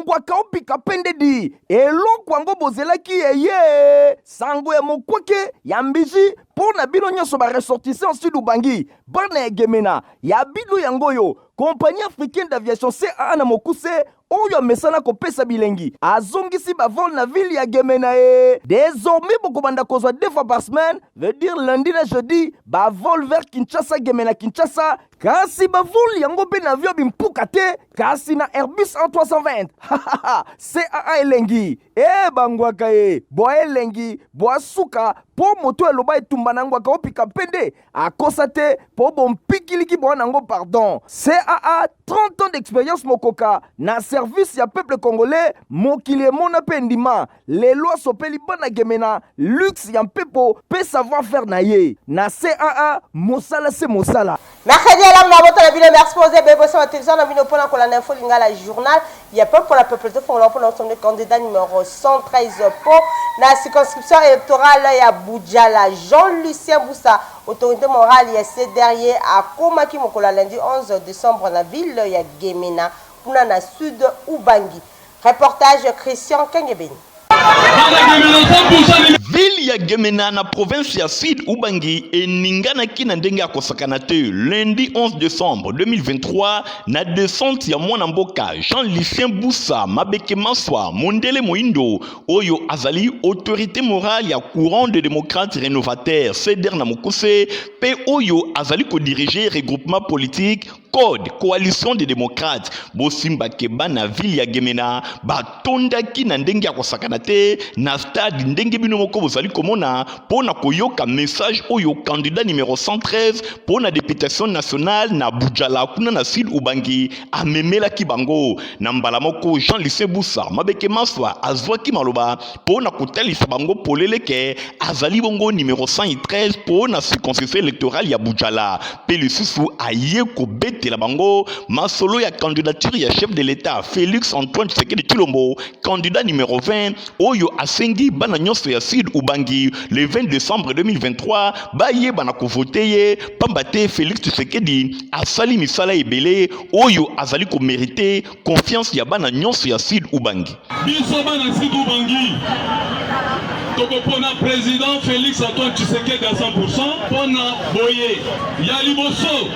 Ngwaka opika pende di eloko yango bozelaki eye sango ya mokwake ya mbiji mpo na bino nyonso ba ressortissants Sud Ubangi bana ya Gemena ya bino yango oyo Compagnie africaine d'aviation CAA na mokuse oyo amesana kopesa bilengi azongisi ba vol na ville ya Gemena e désormais bokobanda kozwa deux fois par semaine, veut dire lundi na jeudi, ba vol vers Kinshasa, Gemena Kinshasa. Kasi ba vol yango mpe na avion bimpuka te, kasi na Airbus A320. CAA elengi e bangwaka e bwa elengi bwa suka mpo moto eloba etumba na ngwaka opika mpende akosa te mpo bompikiliki bwa nango pardon. CAA 30 ans d'expérience mokoka na service ya peuple congolais, mokili emona mpe endima. Lelo asopeli bana Gemena luxe ya mpepo mpe savoir faire na ye na CAA, mosala se mosala. Mercredi elamu na bota na bino. Merci pour ebe bosa ba télévision na bino mpona kolanda Info Lingala, journal ya peuple mpona peuple. Tofongola mpona osombe candidat numéro 113 mpo na circonscription électorale ya Budjala, Jean-Lucien Bussa, autorité morale ya CDR. Ye akomaki mokolo ya lundi 11 décembre na ville ya Gemena, kuna na Sud Ubangi. Reportage Christian Kengebeni. Ville ya Gemena na province ya Sud Ubangi eninganaki na ndenge ya kosakana te lundi 11 décembre 2023 na descente ya mwana mboka Jean-Lucien Bussa Mabeke Maswa Mondele Moindo, oyo azali autorité morale ya Courant de démocrates rénovateurs, CDR na mokuse, mpe oyo azali kodiriger regroupement politique Code Coalition des démocrates. Bosimbake bana ville ya Gemena batondaki na ndenge ya kosakana te na stade, ndenge bino moko bozali komona, mpo na koyoka message oyo candidat numéro 113 mpo na députation nationale na Budjala, kuna na Sud Ubangi, amemelaki bango. Na mbala moko, Jean-Lucien Bussa Mabeke Maswa azwaki maloba mpo na kotalisa bango polele ke azali bongo numéro 113 mpo na circonscription électorale ya Budjala, mpe lisusu aye kobetela bango masolo ya candidature ya chef de l'État Félix Antoine Tshisekedi Tshilombo, candidat numéro 20, oyo asengi bana nyonso ya Sud Ubangi le 20 décembre 2023 bayeba na kovote ye, pamba te Félix Tshisekedi asali misala ebele oyo azali komériter confiance ya bana nyonso ya Sud Ubangi. Biso bana Sud Ubangi tokopona président Félix Antoine Tshisekedi à 100% mpona boye ya liboso: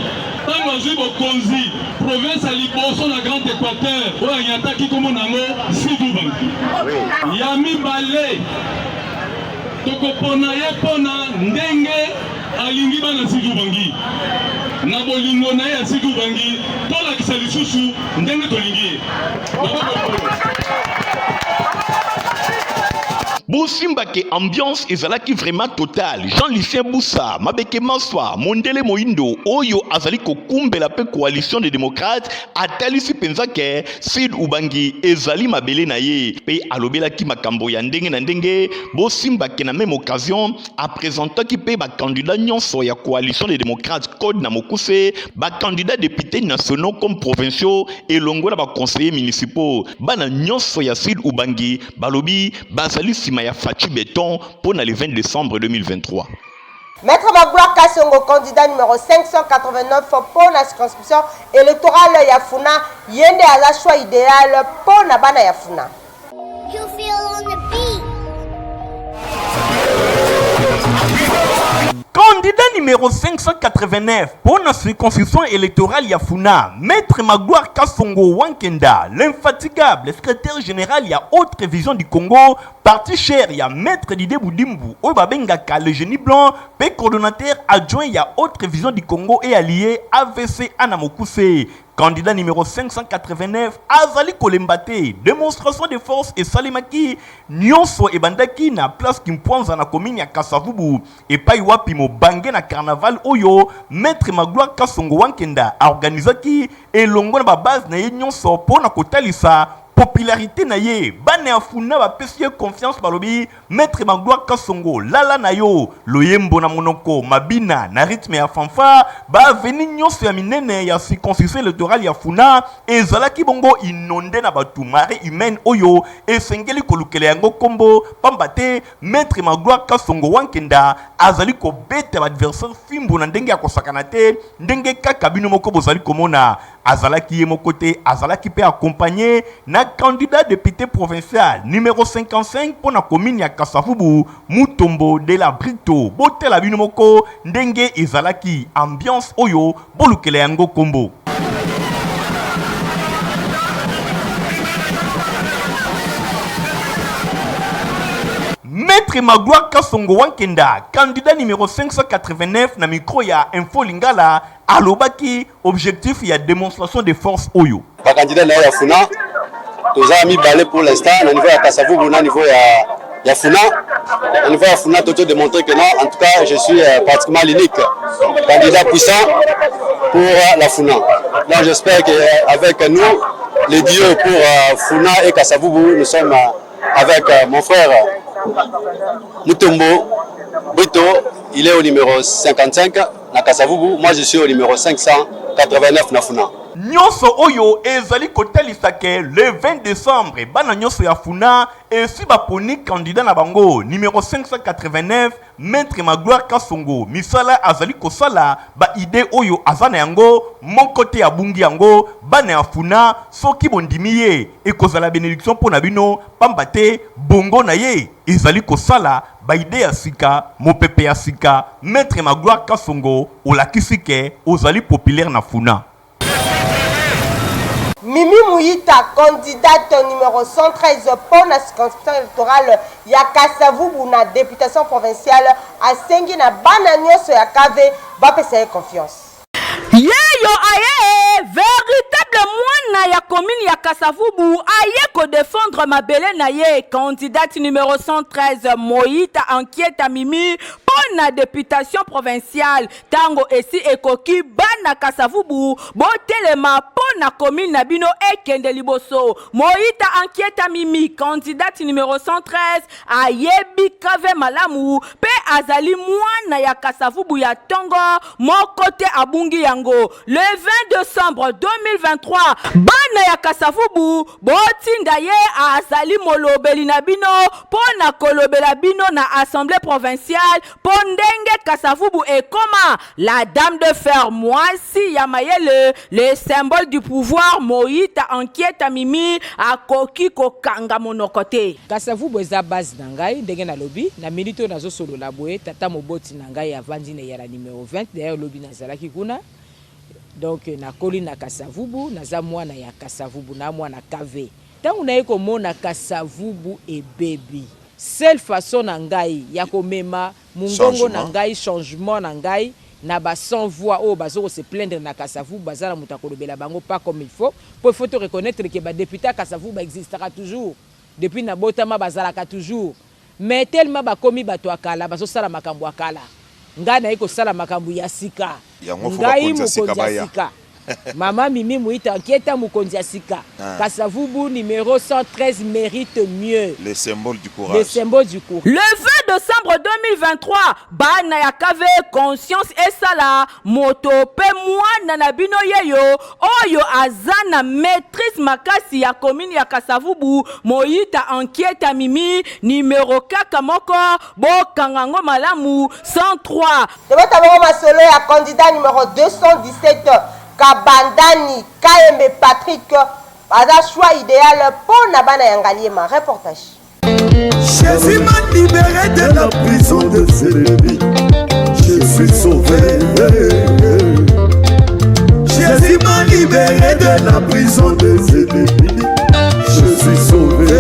ntango azwi bokonzi, province ya liboso na Grand Équateur oyo anyataki kombo nango Sud Ubangi. Ya mibale, tokopona ye mpona ndenge alingi bana Sud Ubangi, na bolingo na ye ya Sud Ubangi. Tolakisa lisusu ndenge tolingi ye. Bosimbake ambiance ezalaki vraiment total. Jean-Lucien Bussa Mabeke Maswa Mondele Moindo, oyo azali kokumbela mpe Coalition des démocrates, atalisi mpenza ke Sud Ubangi ezali mabele na ye, mpe alobelaki makambo ya ndenge na ndenge. Bosimbake na même occasion apresentaki mpe bacandidat nyonso ya Coalition des démocrates, Code na mokuse, bacandidat députés nationaux comme provinciaux elongo na baconseillers municipaux. Bana nyonso ya Sud Ubangi balobi bazali nsima ya Fatshi Béton mpo na le 20 décembre 2023. Maître Magloire Kassongo, candidat numéro 589 pour la circonscription électorale ya Funa, yende aza choix idéal pour na bana ya Funa. You feel on the beat. Candidat numéro 589 pour la circonscription électorale ya Funa, Maître Magloire Kassongo Wankenda, l'infatigable secrétaire général ya Autre Vision du Congo, parti cher ya Maître Didier Budimbu, oyo babengaka le génie blanc, pe coordonnateur adjoint ya Autre Vision du Congo et allié, AVC na mokuse. Candidat numéro 589 azali kolemba te. Démonstration de force esalemaki nyonso ebandaki na place Kimpwanza na commune ya Kasavubu, epai wapi mobange na carnaval oyo Maître Magloire Kasongo Wankenda aorganizaki elongo na babase na ye nyonso mpo na kotalisa popularité na ye. Bana ya Funa bapesi ye confiance, balobi: "Maître Magloire Kasongo, lala na yo." Loyembo na monoko, mabina na rythme ya fanfare, baavenue nyonso ya minene ya circonscription électorale ya Funa ezalaki bongo inondé na bato, marée humaine oyo esengeli kolukela yango nkombo, pamba te Maître Magloire Kasongo Wankenda azali kobeta baadversaire fimbu na ndenge ya kosakana te, ndenge kaka bino moko bozali komona. Azalaki ye moko te, azalaki mpe accompagné na candidat député provincial numéro 55 mpo na commune ya Kasavubu, Mutombo de la Brito. Botela bino moko ndenge ezalaki ambiance oyo, bolukela yango kombo. Maître Magloire Kasongo Wankenda, candidat numéro 589 na micro ya Info Lingala, alobaki objectif ya démonstration de force oyo. Bacandidat na ye ya Funa, toza mibale pour l'instant na niveau ya Kasavubu, na niveau ya Funa. Na niveau ya Funa, toto démontrer que non, en tout cas je suis pratiquement l'unique candidat puissant pour la Funa. Donc j'espère que avec nous, les duos pour Funa et Kasavubu, nous sommes avec mon frère Mutombo Brito, il est au numéro 55 na Kasavubu, moi je suis au numéro 589 na Funa. Nyonso oyo ezali kotalisa ke le 20 décembre, bana nyonso ya Funa esi baponi candidat na bango numéro 589, Maître Magloire Kasongo. Misala azali kosala, baidées oyo aza na yango, moko te abungi yango. Bana ya Funa, soki bondimi ye, ekozala bénédiction mpo na bino, pamba te bongo na ye ezali kosala baidées ya sika, mopepe ya sika. Maître Magloire Kasongo, olakisi ke ozali populaire na Funa. Mimi Mouita, candidate numéro 113 pour la circonscription électorale ya Kasavubu na députation provinciale, asengi na bana nyonso ya KV bapesa ye confiance. Yeyo aye, véritable mwana ya commune ya Kasavubu, aye kodéfendre mabele na ye. Candidate numéro 113, Moïta Ankieta Mimi, mpo na députation provinciale. Ntango esi ekoki, bana Kasavubu, botelema mpo na commune na bino ekende liboso. Moïta Ankieta Mimi, candidate numéro 113, ayebi KV malamu mpe azali mwana ya Kasavubu ya ntongo, moko te abungi yango. Le 20 décembre 2023, bana ya Kasavubu, botinda ye, azali molobeli na bino mpo na kolobela bino na assemblée provinciale, mpo ndenge Kasavubu ekoma la dame de fer, mwasi ya mayele, le symbole du pouvoir, Moïta Ankieta Mimi, akoki kokanga monoko te. Kasavubu eza base na ngai. Ndenge nalobi na minute oyo nazosolola boye, tata moboti na ngai avandi na eyala numéro 20. D'ailleurs lobi nazalaki kuna. Donc nakoli na Kasavubu, naza mwana ya Kasavubu, na mwana KV. Ntango naye komona Kasavubu ebebi, seule façon na ngai ya komema mongongo na ngai, changement na ngai na ba sans voix oyo bazo kose plaindre na Kasavubu, baza na moto akolobela bango pas comme il faut, po il faut te reconnaître que badéputé ya Kasavubu baexistaka toujours depuis nabotama, bazalaka toujours, mais tellement bakomi bato ya kala, bazosala makambo ya kala. Ngai naye kosala makambo ya sika. Ngai mokonzi ya sika, mama Mimi Muita Ankieta, mokonzi ya sika. Ah. Kasavubu numéro 113 mérite mieux. Le symbole du courage. Le symbole du courage. Le 20 décembre 2023, bana ya KV, conscience esala moto mpe mwana na bino yeyo oyo aza na maîtrise makasi ya commune ya Kasavubu, Moyita Ankieta Mimi, numéro kaka moko, bokanga yango malamu, 103. Tobeta bongo masolo ya candidat numéro 217, Kabandani Kayembe Patrick, aza choix idéal mpo na bana ya Ngaliema. Reportage. Jésus m'a libéré de la prison des ennemis. Je suis sauvé. Jésus m'a libéré de la prison des ennemis. Je suis sauvé.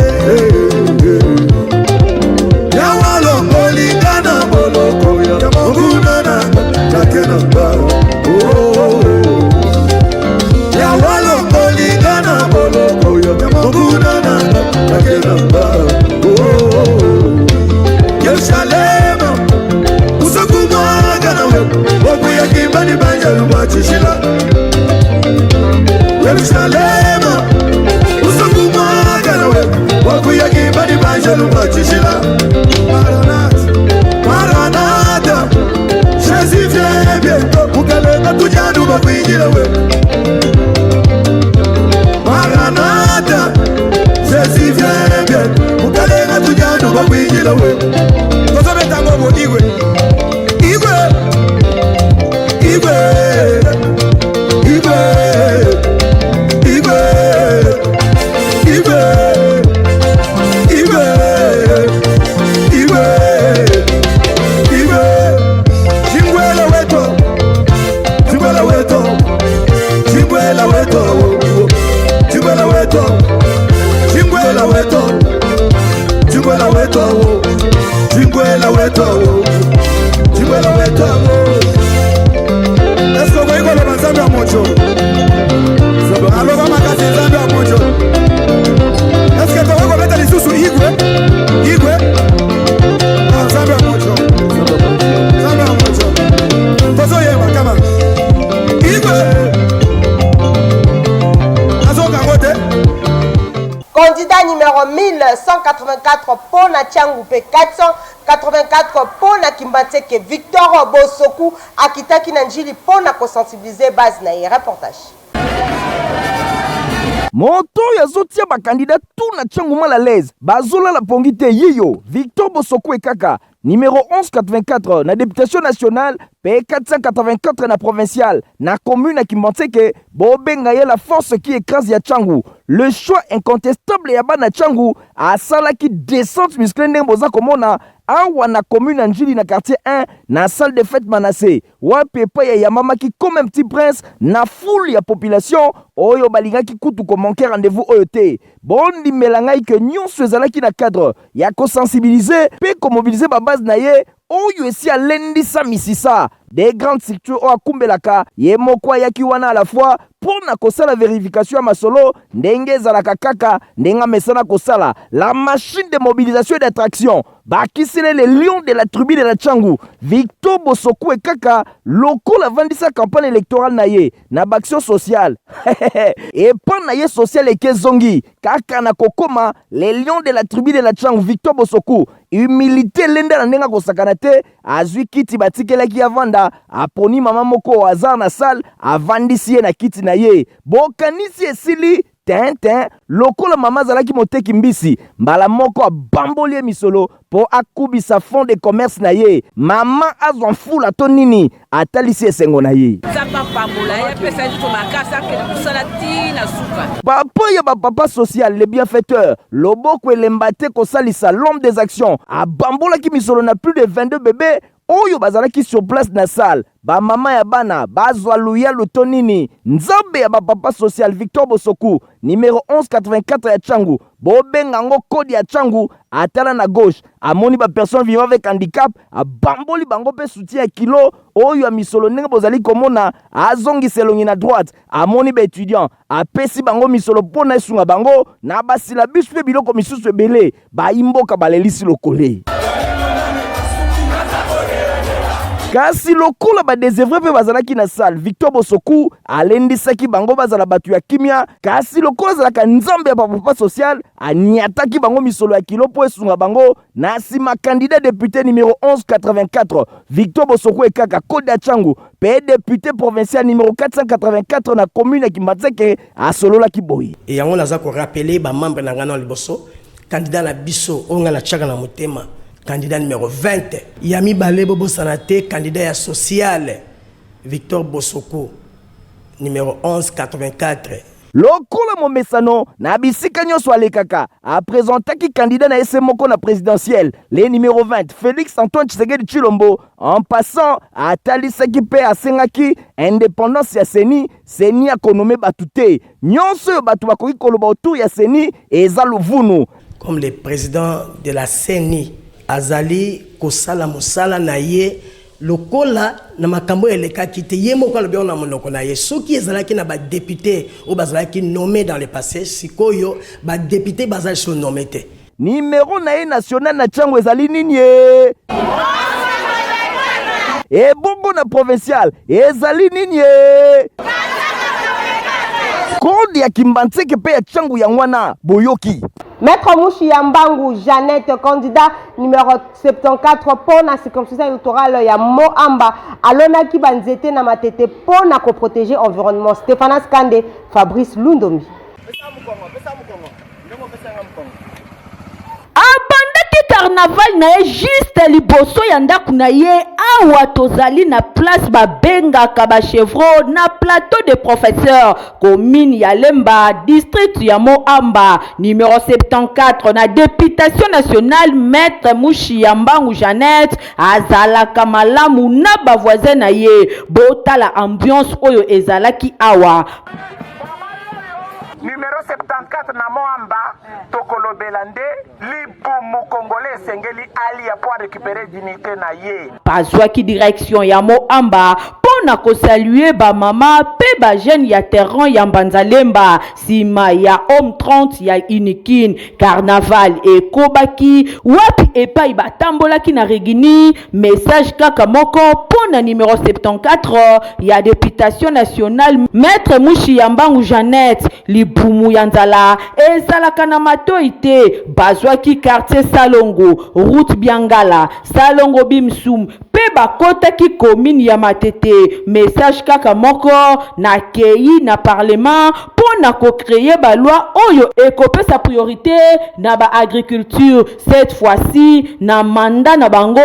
Yawe alongoli nga na boloko ya monguna na nake na nga. Yawe alongoli nga na boloko ya monguna na nake na nga. Yerusalema usakumwaga nawe wakuyakimba banjalu bachishila. Yerusalema usakumwaga nawe wakuyakimba banjalu bachishila. Maranatha, Maranatha, Jésus vient bientôt, ukalenga tujanu bakwinjila we. Maranatha, Jésus vient bientôt, ukalenga tujanu bakwinjila we. Tozobeta ngo igwe igwe igwe igwe. wetu Chingwela wetu Chingwela wetu Eske okoki koloba nzambe ya moto? Aloba makasi nzambe ya moto. Eske tokoki kobeta lisusu igwe? Igwe? Ah, nzambe ya moto. Nzambe ya moto. Tozoyemba kama. Igwe. Nazoka yango te. Candidat numéro 1184 mpo na Tshangu mpe 484 mpo na Kimbanseke, Victor Bosoku akitaki na Ndjili mpo na ko sensibiliser base na ye. Reportage. Moto oyo azotia ba candidats tout na Tshangu mal à l'aise, bazolala pongi te yiyo Victor Bosokue kaka Numero 1184 na deputation nationale pe 484 na provinciale na commune ya Kimbanseke, bobenga ye la force qui ecrase ya Tshangu. Le choix incontestable ya bana Tshangu asalaki descente musclée ndenge boza komona awa na commune ya Ndjili na quartier 1 na salle de fete Manasse wapi epai ayambamaki comme un petit prince na foule ya population oyo balingaki kutu ko manquer rendez-vous oyo te. Bondimela ngai que nionso ezalaki na cadre ya ko sensibiliser pe ko mobiliser ba base na ye oyo esi alendisa misisa des grandes structures oyo akumbelaka ye moko ayaki wana à la fois po na kosala verification ya masolo ndenge ezalaka kaka ndenge amesana kosala la machine de mobilisation et d'attraction bakisele le lion de la tribu de la Tshangu Victor Bosokue kaka lokola avandisa campagne electorale na ye na b'action sociale epa na ye sociale eke ezongi kaka na kokoma le lion de la tribu de la Tshangu Victor Bosoku humilite elenda na ndenge akosakana te azwi kiti batikelaki ye avanda aponi mama moko au hasard na salle avandisi ye na kiti na ye bokanisi esili Tintin, lokola mama azalaki moteki mbisi, mbala moko abamboli ye misolo po akubisa fonds de commerce na ye. Mama azwa mfula to nini, atalisi esengo na ye. Nzambe apambola ye, apesa ye nzoto makasi, akende mosala ti na suka. Papa ya ba papa social, le bienfaiteur, loboko elemba te kosalisa, l'homme des actions, abambolaki misolo na plus de 22 bebes oyo bazalaki sur place na salle, ba mama ya bana bazwa luyalu to nini? Nzambe ya ba papa social Victor Bosoku numero 1184 ya Tshangu, bobenga yango code ya Tshangu, atala na gauche amoni ba personnes vivant avec handicap, abamboli bango pe soutien ya kilo oyo ya misolo ndenge bozali komona, azongisa elongi na droite amoni ba etudiants apesi bango misolo po na esunga bango na ba syllabus pe biloko misusu ebele. Bayi mboka balelisi lokole. Kasi lokola ba desevre mpe bazalaki na salle, Victor Bosoku alendisaki bango bazala bato ya kimia. Kasi lokola azalaka nzambe ya ba papa social, aniataki bango misolo ya kilo mpo esunga bango. Na nsima candidat depute numero 1184 Victor Bosoku Ekaka Koda Tshangu mpe depute provincial numero 484 na commune ya Kimbanseke asololaki boye. Yango naza ko rappeler ba membres na ngai na liboso candidat na biso oyo ngai natiaka na motema candidat numero 20 ya mibale bobosana te candidat ya sociale Victor Bosoko numero 1184. Lokola momesano, na bisika nionso alekaka, a presentaki candidat na ye se moko na presidentielle, le numero 20, Felix Antoine Tshisekedi Tshilombo. En passant, atalisaki mpe asengaki independance ya ceni, ceni ako nommer batu te. Nionso oyo batu bakoki koloba autour ya ceni eza luvunu. Comme le president de la ceni azali kosala mosala na ye lokola na makambo oyo elekaki te, ye moko alobi yango na monoko na ye, soki ezalaki na ba deputes oyo bazalaki nommes dans le passe, sikoyo ba deputes baza lisusu nommes te. Numero na ye national na Tshangu ezali nini ee? Ebongo na provincial ezali nini ee? Code ya Kimbanseke mpe ya Tshangu yango wana boyoki. Maître Mushi ya Mbangu Jeannette, candidat numéro 74 mpo na circonscription électorale ya Moamba, alonaki ba nzete na Matete mpo na ko protéger environnement. Stephanas Kande, Fabrice Lundombi. Abandaki carnaval na ye juste liboso ya ndako na ye awa tozali na place babengaka ba chevreaux na plateau de professeur commune ya Lemba district ya Moamba numero 74 na deputation nationale maître Mushiya Mbangu Jeannette azalaka malamu na ba voisin na ye botala ambiance oyo ezalaki awa. Numero 74 na Moamba, tokolobela nde libumu congolais esengeli alia po a recuperer dignite na ye. Bazwaki direction ya Moamba mpo na ko saluer ba mama mpe ba jeunes ya terrain ya Mbanza-Lemba sima ya Home 30 ya Unikin. Carnaval ekobaki wapi epai batambolaki na Rigini, message kaka moko mpo na numero 74 ya deputation nationale Maitre Mushiya Mbangu Jeannette. Libumu ya nzala ezalaka na matoi te. Bazwaki quartier Salongo, route Biangala, Salongo Bimsum mpe bakotaki commune ya Matete. Message kaka moko, nakeyi na parlement mpo na ko creer ba lois oyo ekopesa priorite na ba agriculture. Cette fois-ci na mandat na bango,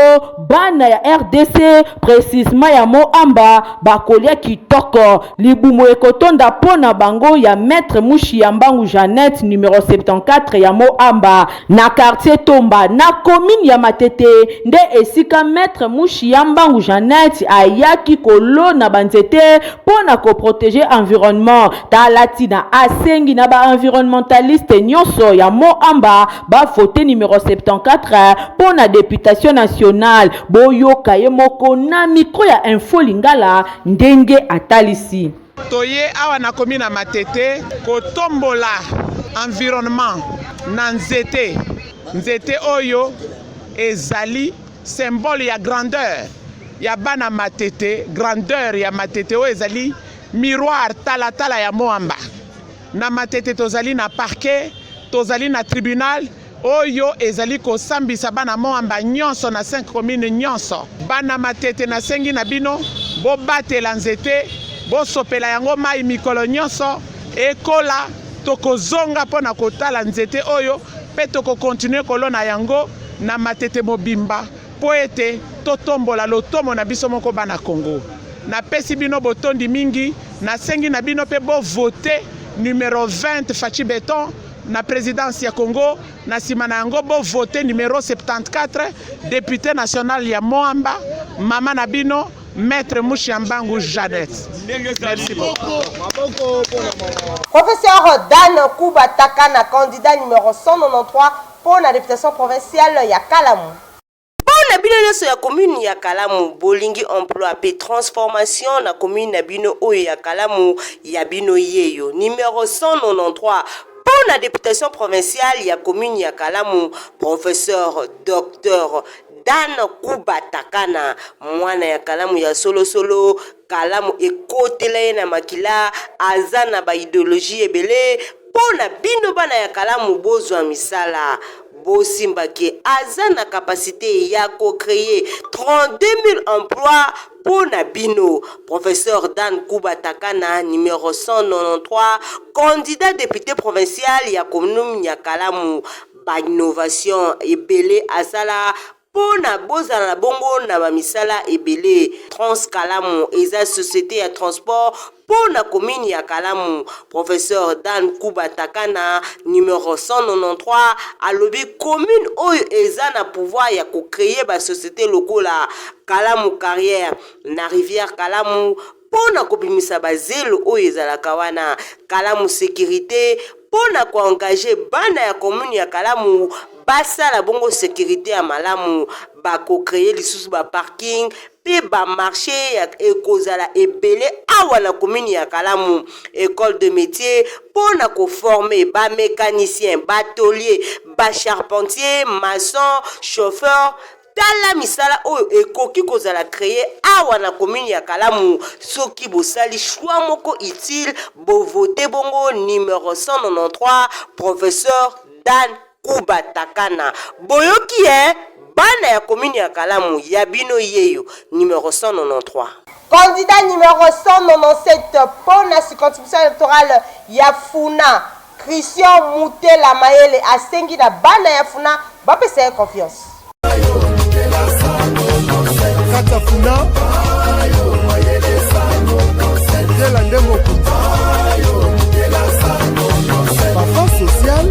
bana ya rdc precisement ya Mont-Amba bakolia kitoko, libumu ekotonda mpo na bango ya Maitre Mushiya Mbangu Jeannette numero 74 ya Mont-Amba na quartier Tomba na commune ya Matete nde esika Maitre Mushiya Mbangu Jeannette ayaki kolona ba nzete mpo na ko proteger environnement. Tala tina asengi na ba environnementaliste nyonso ya Mont-Amba ba voter numero 74 mpo na deputation nationale. Boyoka ye moko na micro ya Info Lingala ndenge atalisi. Toye awa na commune ya Matete kotombola environnement na nzete. Nzete oyo ezali symbole ya grandeur ya bana Matete, grandeur ya Matete oyo ezali miroir talatala ya Moamba. Na Matete tozali na parquet, tozali na tribunal oyo ezali kosambisa bana Moamba nyonso na 5 communes nyonso. Bana Matete nasengi na bino bobatela nzete, bosopela yango mayi mikolo nyonso, ekola, tokozonga mpo na kotala nzete oyo mpe toko continuer kolona yango na Matete mobimba mpo ete totombola lotomo na biso moko bana Congo. Napesi bino botondi mingi, nasengi na bino mpe bo voter numero 20 Fatshi Beton na presidence ya Congo, na sima na yango bo voter numero 74 depute national ya Moamba, mama na bino Maitre Mushiambangu Jeannette. Merci beaucoup. Professeur Dan Kuba Takana, candidat numéro 193 pour la députation provinciale ya Kalamu. Mpo na bino nyonso ya commune ya Kalamu, bolingi emploi pe transformation na commune na bino oyo ya Kalamu, ya bino yeyo. Numero 193 mpo na deputation provinciale ya commune ya Kalamu, Professeur Docteur Dan Kuba Takana, mwana ya Kalamu ya solo solo, Kalamu ekotela ye na makila, aza na ba ideologie ebele, Mpo na bino bana ya Kalamu bozwa misala. Bosimba ke aza na capacite ya ko creer 32000 emplois mpo na bino. Professeur Dan Kuba Takana, numero 193, candidat depute provincial ya commune ya Kalamu. Ba innovations ebele asala Mpo na bozala na bongo na ba misala ebele. Trans Kalamu eza societe ya transport mpo na commune ya Kalamu. Professeur Dan Kuba Takana, numero 193, alobi commune oyo eza na pouvoir ya ko creer ba societes lokola Kalamu Carrière na rivière Kalamu mpo na kobimisa ba zelo oyo ezalaka wana, Kalamu Securite mpo na ko engager bana ya commune ya Kalamu basala bongo securite ya malamu, ba ko creer lisusu ba parking mpe ba marches ya ekozala ebele awa na commune ya Kalamu, ecole de metiers mpo na ko former ba mecaniciens, ba toliers, ba charpentiers, maçons, chauffeurs. Tala misala oyo ekoki kozala creer awa na commune ya Kalamu soki bosali choix moko utile, bo voter bongo numero 193 Professeur Dan Kuba Takana. Boyoki hein bana ya commune ya Kalamu ya bino yeyo numero 193. Candidat numero 197 mpo na circonscription electorale ya Funa, Christian Mutela Mayele asengi na bana ya Funa bapesa ye confiance. Kata Funa Mutela nde mokonzi Papa social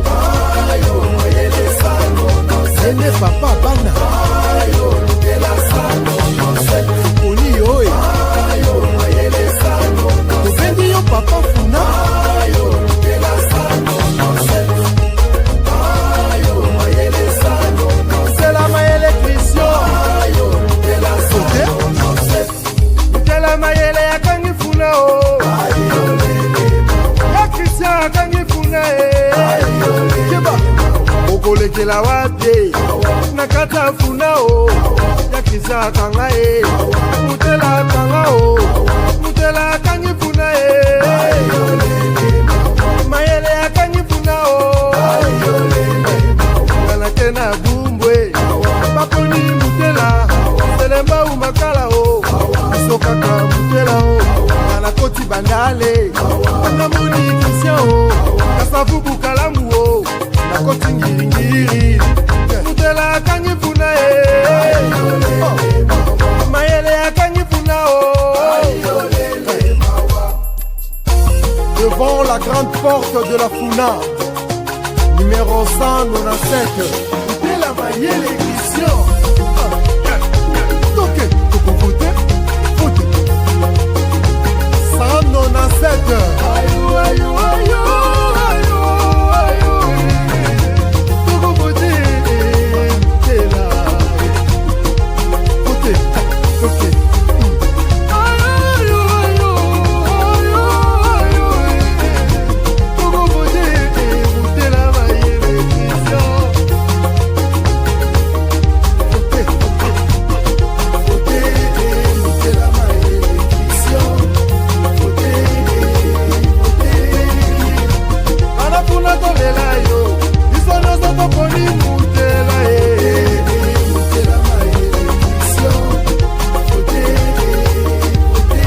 Ye nde papa bana Toponi yo e Tobengi yo papa Funa. ye na kati ya funa o ya krista akanga ye mutela akanga o mutela akangi funa ye mayele akangi funa o ngana te na bumbwe baponi mutela selembau makala o biso kaka mutela o nga nakoti bandale namoni kristian o kasavubu kalamu o nakoti ngiringiri mutela akangi funa ye mayele akangi funa o Devant la grande porte de la Funa, numéro 197, Mutela Mayele Christian. Toke, tokovote, vote. 197. Ayo, ayo, ayo, ayo, ayo. Tokovote, Mutela. Vote, toke. Ayo, ayo, ayo, ayo, tokovote, Mutela Mayele Christian. Vote, vote, Mutela Mayele Christian. Vote, vote. Bana kuna tolela yo, biso nyonso toponi Mutela ye. Mutela Mayele Christian. Vote, vote.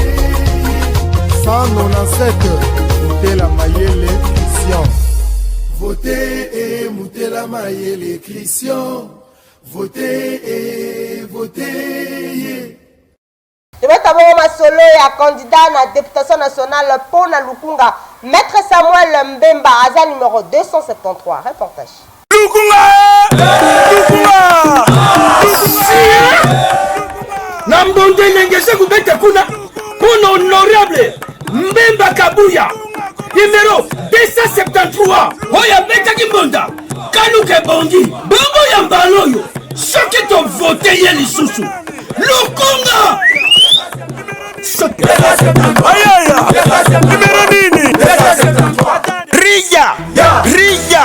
197 Mutela Mayele Christian. Vote e Mutela Mayele Christian. Vote e vote ye. Tobeta bongo masolo ya candidat na députation nationale mpo na Lukunga, maître Samuel Mbemba, aza numéro 273. Reportage. Lukunga! Lukunga! Na mbonde ndenge eza kobeta kuna mpo na honorable Mbemba Kabuya numero 273 oyo abetaki mbonda kaluka ebongi bongo ya mbala oyo soki tovote ye lisusu Lukunga. Ayaya! Numero nini? Riya riya,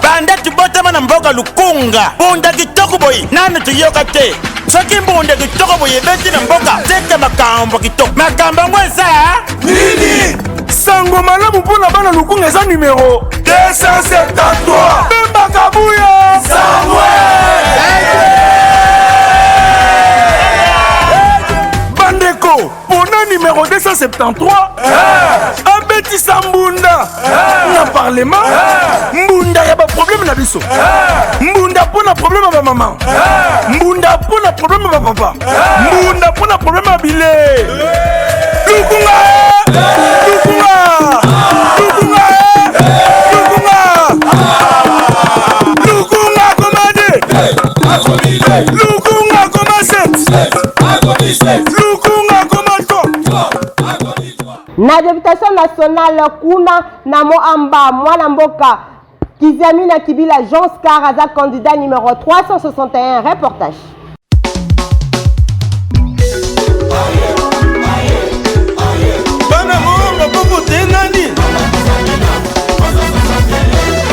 banda tubotama na mboka Lukunga, mbunda kitoko boye nanu tuyoka te. Soki mbunda kitoko boye ebeti na mboka, tete makambo kitoko, makambo yango eza nini? Sango malamu mpo na bana Lukunga eza numero 273, Bemba Kabuya Samuel. Bandeko, mpona numero 273 abetisa mbunda na parlement, mbunda ya baproblème na biso, mbunda mpo na problème ya bamama, mbunda mpo na problème ya bapapa, mbunda mpo na problème ya bile. Lukunga! Lukunga! Lukunga! Lukunga! Lukunga komade, Lukunga koma 7, Lukunga koma 3. Na députation nationale kuna na Moamba, mwana mboka Kiziamina Kibila Jean Scar aza candidat numéro 361. Reportage. Bana mongo bovote nani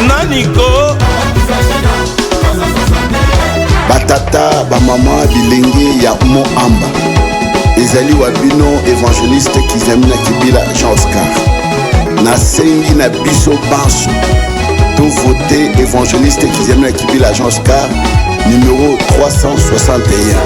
nani ko? Batata, bamama, bilenge ya Moamba, ezali wa bino évangéliste Kiziamina Kibila Jean Oscar. Nasengi na biso banso tovote évangéliste Kiziamina Kibila Jean Oscar numéro 361.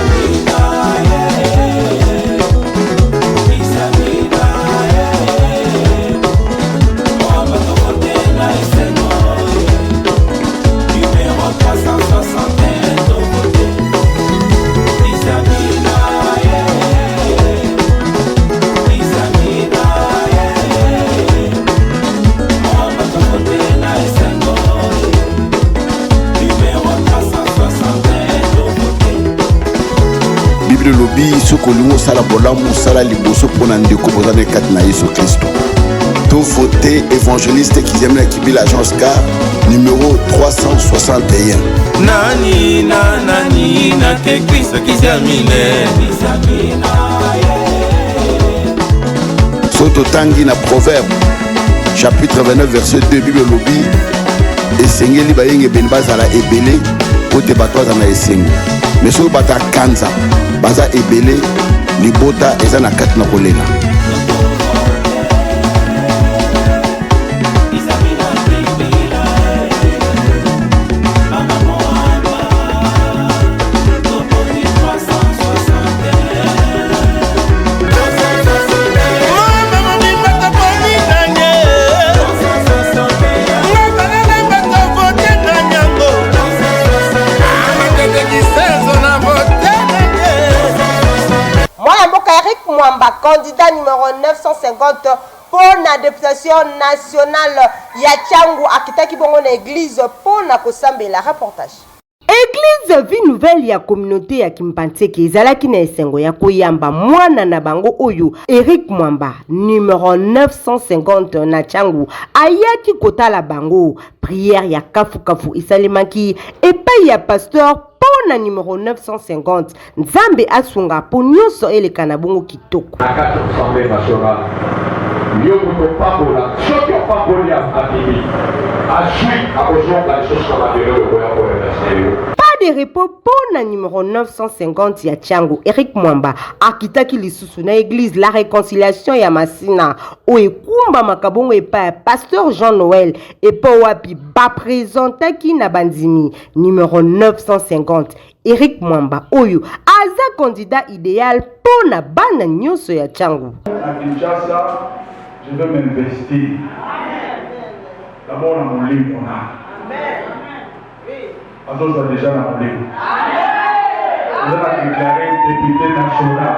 Bible elobi, soki olingi osala bolamu, osala liboso mpo na ndeko boza na kati na Yesu Kristo. Tovote évangéliste Kiziamina Kibila Jean Oscar numéro 361. Nani na nani na ke Kristo Kiziamine. Soki totangi na Proverbe chapitre 29 verset 2, Bible elobi esengeli bayengebene bazala ebele. mpo te bato baza na esengo. Me soki bato ya kanza baza ebele, libota eza na kati na kolela. Mwana mboka Eric Mwamba, candidat numero 950 mpo na deputation nationale ya Tshangu, akitaki bongo na eglise mpo na kosambela. Reportage. Eglise Vie Nouvelle ya communaute ya Kimbanseke ezalaki na esengo ya koyamba mwana na bango oyo Eric Mwamba, numero 950 na Tshangu, ayaki kotala bango. Prière ya kafukafu esalemaki epai ya pasteur mpo na numero 950. Nzambe asunga mpo nyonso eleka na bongo kitoko. Na kati ya Assemblee nationale, yo moto opambola, soki opamboli abimi, azwi, akozonga lisusu na mabele oyo okoya ko remercier yo. Pas de repos mpo na numero 950 ya Tshangu, Eric Mwamba akitaki lisusu na eglise La Reconciliation ya Masina oyo ekumbamaka bongo epai ya Pasteur Jean Noël epai wapi ba presentaki na bandimi numero 950 Eric Mwamba oyo aza candidat ideal mpo na bana nyonso ya Tshangu. Na Kinshasa, je vais m'investir d'abord na molimo na azozwa deja na molimo eza na déclaré député national.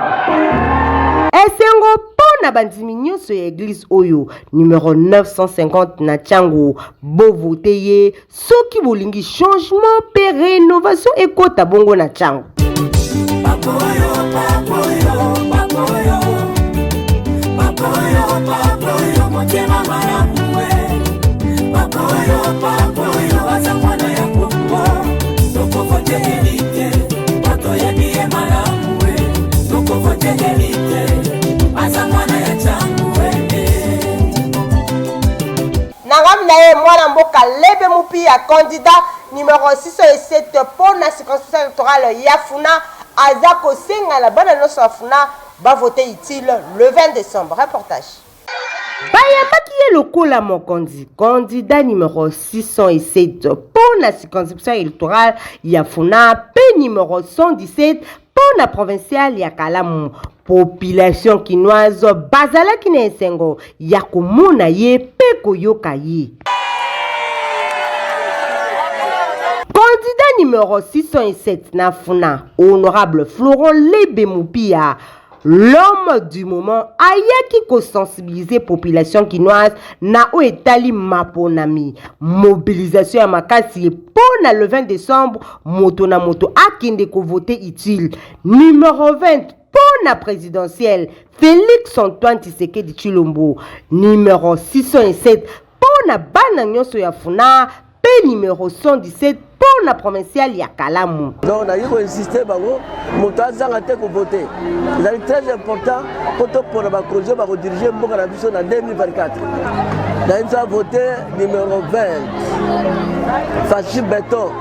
Esengo mpo na bandimi nyonso ya eglise oyo numero 950 na Tshangu, bovote ye Soki bolingi changement pe renovation ekota bongo na Tshangu. Na ngambo na ye, mwana mboka Lebe Mupiya, candidat numero 607 mpo na circonscription electorale ya Funa, aza kosenga na bana nionso ya Funa ba voter utile le 20 decembre. Reportage. Bayambaki ye lokola mokonzi, candidat numero 607 mpo na circonscription electorale ya Funa mpe numero 117 mpo na provinciale ya Kalamu. Population kinoise bazalaki na esengo ya komona ye mpe koyoka ye. Candidat numero 607 na Funa, honorable Florent Lebe Mupia, l'homme du moment ayaki kosensibiliser population kinoise na oyo etali maponami, mobilisation ya makasi mpo na le 20 décembre moto na moto akende kovote utile. Numero 20 mpo na presidentielle Felix Antoine Tshisekedi Tshilombo, numero 607 mpo na bana nyonso ya Funa mpe numero 117 mpo na provinciale ya Kalamu. Donc naye koinsiste bango moto azanga te kovote, ezali très important mpo topona bakonzi oyo bakodirige mboka na biso na 2024. Naye biso avote numero 20 Fashi Beton,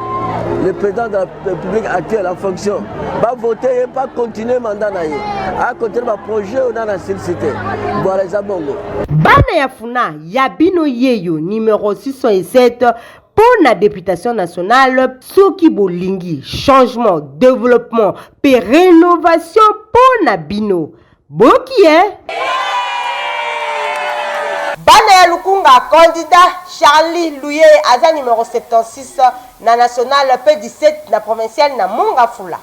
le président de la République actuelle en fonction, bavote ye mpo acontinue mandat na ye, acontinue baprojet oyo nana asilisi te. Voilà, eza bongo. Bana ya Funa ya bino yeyo numero 607 mpo na deputation nationale, soki bolingi changement, développement mpe rénovation mpo na bino, boyoki eh? Bana ya Lukunga, candidat Charly Luyeye aza numero 76 na national mpe 17 na provincial na Mont-Ngafula.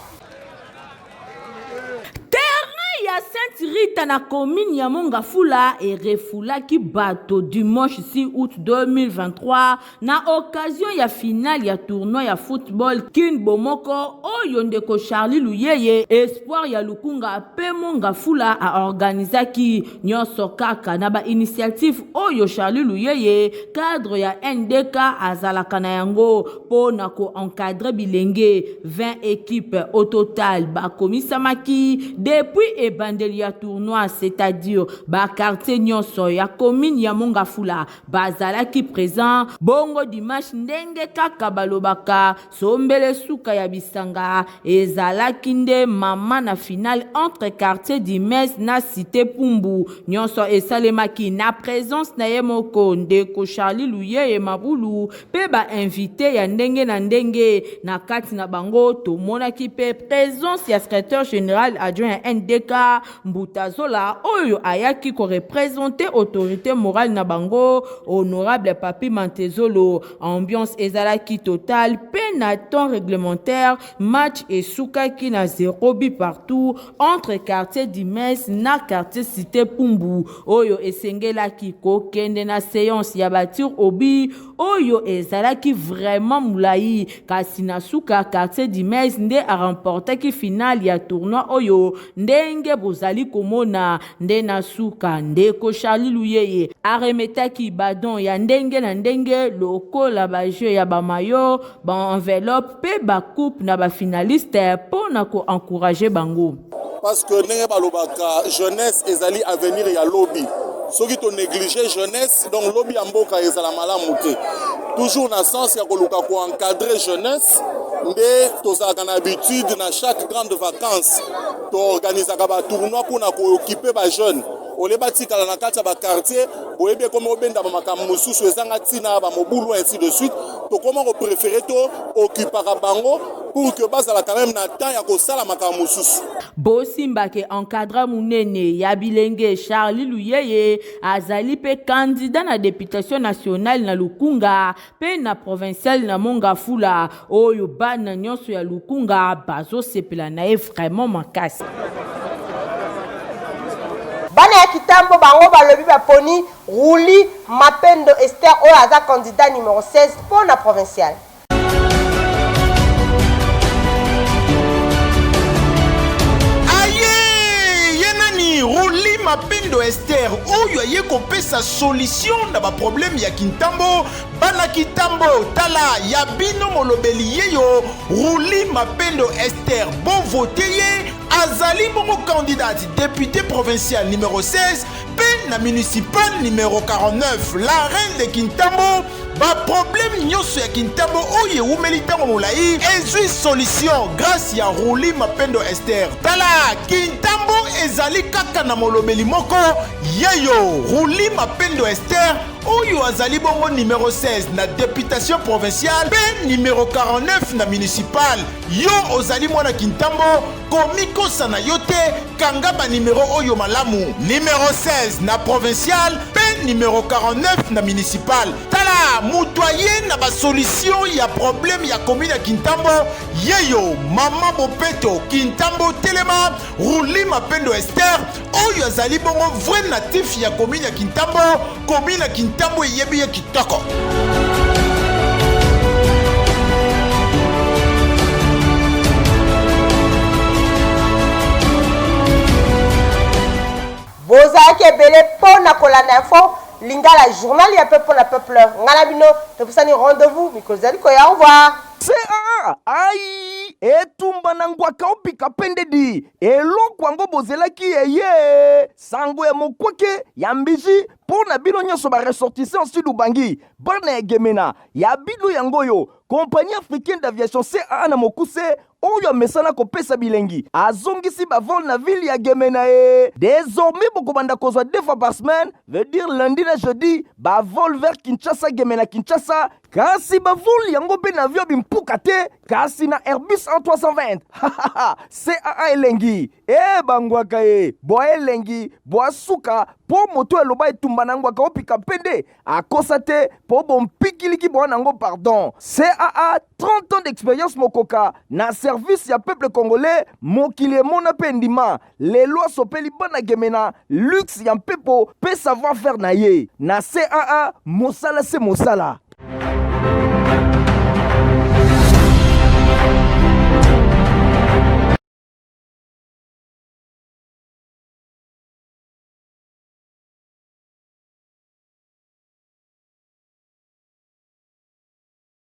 Terrain ya Sainte Rita na commune ya Mont-Ngafula erefoulaki bato dimanche 6 août 2023 na occasion ya finale ya tournoi ya football Kin Bomoko oyo ndeko Charly Luyeye, espoir ya Lukunga pe Mont-Ngafula a organisaki. Nionso kaka na ba initiatives oyo Charly Luyeye, cadre ya NDK azalaka na yango po na ko encadrer bilenge. 20 equipes au total bakomisamaki depuis ebandeli. Ebandeli ya tournoi, c'est-à-dire ba quartiers nionso ya commune ya Mont-Ngafula bazalaki present, bongo dimanche ndenge kaka balobaka sombele suka ya bisanga ezalaki nde mama na finale entre quartier Dimes na cite Pumbu, nionso esalemaki na presence na ye moko ndeko Charly Luyeye Mabulu mpe ba invites ya ndenge na ndenge, na kati na bango tomonaki mpe presence ya secretaire general adjoint ya NDK Mbuta Zola oyo ayaki ko representer autorite morale na bango honorable Papy Mantezolo. Ambiance ezalaki totale mpe na temps reglementaire match esukaki na 0 but partout entre quartier Dimes na quartier Cite Pumbu oyo esengelaki kokende na seance ya ba tirs au but oyo ezalaki vraiment mulayi kasi na suka quartier Dimes nde a remportaki finale ya tournoi oyo ndenge bozali komona nde na suka ndeko Charly Luyeye a remetaki ba dons ya ndenge na ndenge lokola ba jeux ya ba maillots, ba enveloppes pe ba coupes na ba finalistes po na ko encourager bango. Parce que ndenge balobaka jeunesse ezali avenir ya lobi. Soki to negliger jeunesse donc lobi ya mboka ezala malamu te. Toujours na sens ya koluka ko encadrer jeunesse nde tozalaka na habitude na chaque grande vacance to organisaka ba tournois mpona ko occuper ba jeunes olie batikala na kati ya ba quartier boyebi ekomi obendama makambo mosusu ezanga ntina ba mobulu ainsi de suite tokoma ko préférer to occupaka bango pour que bazala quand même na temps ya kosala makambo mosusu. Bosimba ke encadreur munene ya bilenge Charly Luyeye azali pe candidat na deputation nationale na Lukunga pe na provinciale na Mont Ngafula oyo bana nionso ya Lukunga bazosepela na ye vraiment makasi. Bana ya Kitambo bango balobi baponi Rouli Mapendo Esther oyo aza candidat numero 16 mpo na provinciale. Aye ye nani Ruli Mapendo Esther oyo aye kopesa solution na ba problème ya Kintambo bana Kintambo tala ya bino molobeli yeyo Ruli Mapendo Esther bo vote ye azali bongo candidate député provincial numéro 16 mpe na municipal numéro 49 la reine de Kintambo Ba problème nyonso ya Kintambo oyo ewumeli ntango molai ezwi solution grâce ya Ruli Mapendo Esther. Tala, Kintambo ezali kaka na molobeli moko yeyo Ruli Mapendo Esther oyo azali bongo numero 16 na deputation provinciale mpe numero 49 na municipal. Yo ozali mwana Kintambo, komikosa na yo te, kanga ba numero oyo malamu, numero 16 na provincial mpe numero 49 na municipal. Tala moto aye na ba solution ya problème ya commune ya Kintambo, yeyo mama Bopeto Kintambo telema, Ruli Mapendo Esther oyo azali bongo vrai natif ya commune ya Kintambo, commune ya Kintambo eyebi ye kitoko. Bozalaki ebele mpo na kolanda info lingala journal ya peuple mpo na peuple. Ngai na bino topesani rendez-vous mikolo ezali koya. Au revoir. CAA ai etumba na ngwaka opika pende di eloko yango bozelaki eye sango ya mokwake ya mbiji mpo na bino nyonso ba ressortissants sud ubangi bana ya gemena ya bino yango oyo compagnie africaine d'aviation CAA na mokuse oyo amesana kopesa bilengi azongisi ba vol na ville ya Gemena e désormais bokobanda kozwa deux fois par semaine veut dire lundi na jeudi ba vol vers Kinshasa Gemena Kinshasa kasi ba vol yango mpe na avion bimpuka te kasi na Airbus A320 CAA elengi e bangwaka e bwa elengi bwa suka mpo moto eloba etumba na ngwaka opika mpe nde akosa te mpo bompikiliki bwa nango pardon caa 30 ans d'expérience mokoka na service ya peuple congolais mokili emona mpe endima lelo asopeli bana gemena luxe ya mpepo mpe savoir faire na ye na caa mosala se mosala.